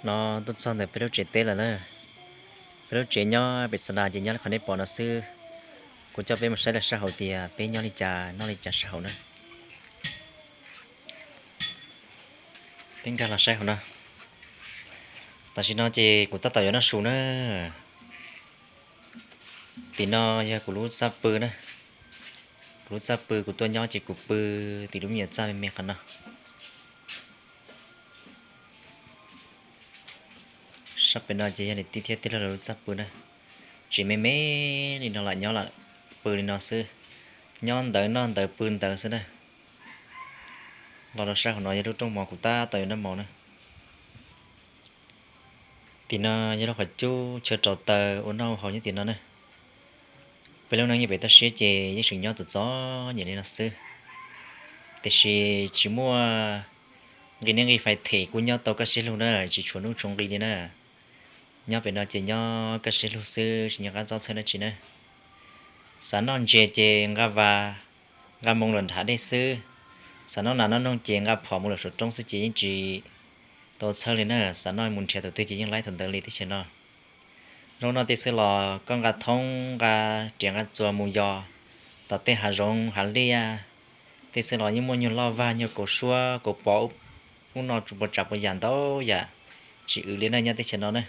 No tuaj txog ntawm peb lub tsev teb lawm na. Peb lub tsev nyob pem xas nas ces nyob li qhov nej pom no xwb. Kuv coj peb mus saib lawv sab hauv tias peb nyob li cas noj li cas sab hauv na. Peb nkag los saib hauv no. Tam sim no ces kuv tab tom yuav noj su na. Tim no yog kuv lub txaj pw na. Kuv lub txaj pw kuv tuaj nyob ces kuv pw tim lub me nyuam txaj me me qhov no. Sab pem no ces yog niam tij thiab tij laug lawv lub txaj pw na. Tsev me me li no lam nyob lam pw li no xwb. Nyob ntawd noj ntawd pw ntawd xwb na. Los rau sab hauv no yog lub rooj mov kuv tab tom yuav noj mov na. Tim no yog lub qhov cub chaw rau taws ua noj haus nyob tim no na. Peb lub neej nyob pem toj siab ces yeej tseem nyob txom txom nyem li no xwb. Tiam sis tsis muaj nqi niaj nqi fais them kuj nyob tau kaj siab lug na, tsis tshuav nuj tshuav nqi li na. Nyob pem no ces nyob kaj siab lug xwb tsis nyob qab txob txhawj dab tsi na. Xav noj ntses ces nqa vas, nqa moo los nrhav dej xwb. Xav noj nas noj noog ces nqa phom mus lawm saum roob xwb ces yeej tsis tau txhawj li na. Xav noj mus nrhiav thaum twg ces yeej laib thaum ntawd li teb chaws no. Zoo no tej xwb los koj nqa thoob nqa riam nqa txuas mus yos tom tej hav zoov hav liaj, tej xwb los yeej muaj nyuag loj vag nyuag kaus suab kaus pov, ub no tsuas puas tsav puas yam ntau yam tsis wv li na nyob teb chaws no na.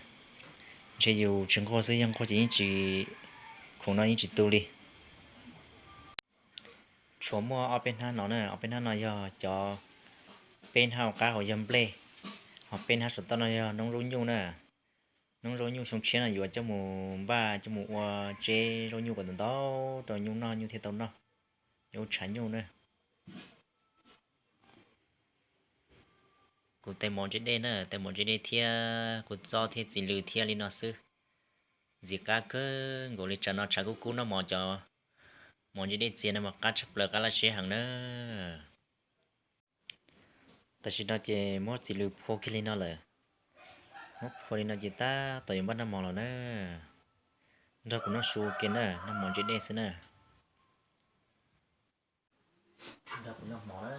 Ntshe yus tsis nquag xwb, yog nquag ces yeej tsis, khoom no yeej tsis tu li. Tshuav muaj ob peb hnab no na, ob peb hnab no yog cov, peb hnab hauv qab hauv yog nplej, ho peb hnab saum toj no yog noob zaub nyuj na. Noob zaub nyuj xyoo tshiab no yuav coj mus npaj coj mus ua tseb zaub nyuj kom ntau ntau rau nyuj noj nyuj thiaj tau noj, yuav ua tshav nyuj na. Kuv tais mov ntse dej na, tais mov ntse dej thiab kua txob thiab txiv lws thiab li no xwb. Ntxim qab kawg nkaus li, tsam no tshav kub kub noj mov cov mov ntse dej txias no mas qab tshaj plaws qab laj siab heev na. Tam sim no ces muab txiv lws phua kiag li no lawm, muab phua li no ces tab tom yuav npaj noj mov los na. Nrog kuv noj su kiag na, noj mov ntse dej xwb na. Nrog kuv noj mov na,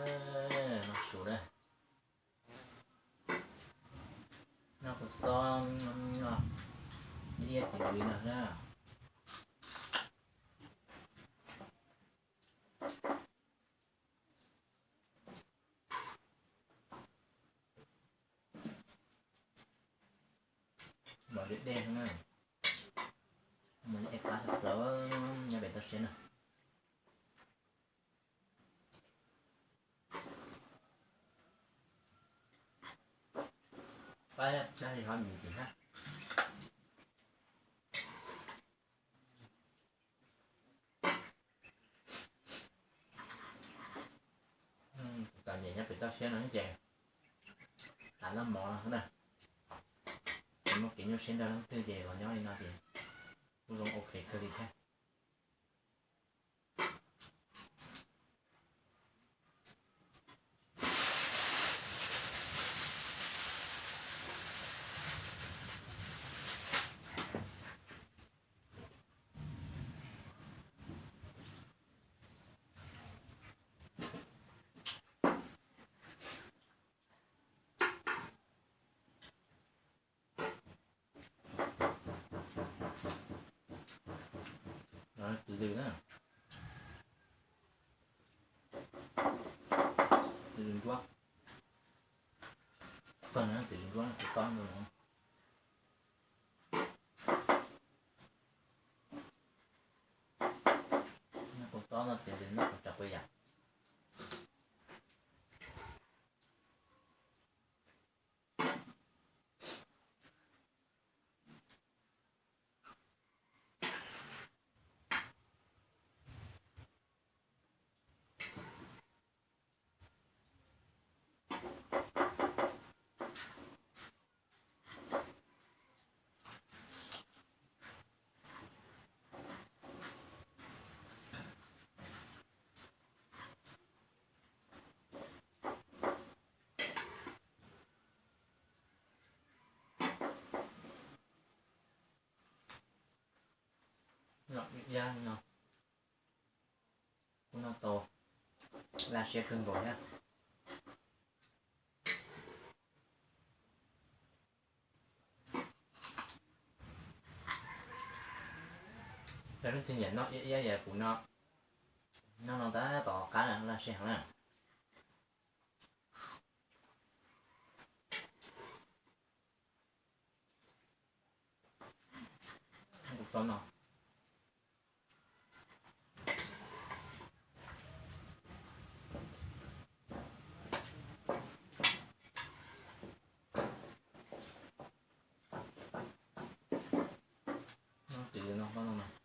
noj su na. Noj kua txob, liab txiv lws no na. Mov ntse dej na, mov ntse dej qab tshaj plaws nyob pem toj siab na. Txom nyem nyob pem toj siab no ces tas noj mov no xwb na. Ces muaj kev nyuaj siab nrog leej twg ces los nyob li no ces kuj zoo ok kawg li thiab. Txiv lws na, txiv lws ntsuab, pawg no txiv lws ntsuab no kuv tob ntau no. Noj kua txob no ces noj kom tsam puas yam. Noj ib yam no, kuj noj tau, laj siab kawg nkaus thiab. Lawv leej twg nyiam noj iab iab es kuv no, noj no tab tom qab na, laj sij heev na. Kuv tau no. Noj tis no, no, no.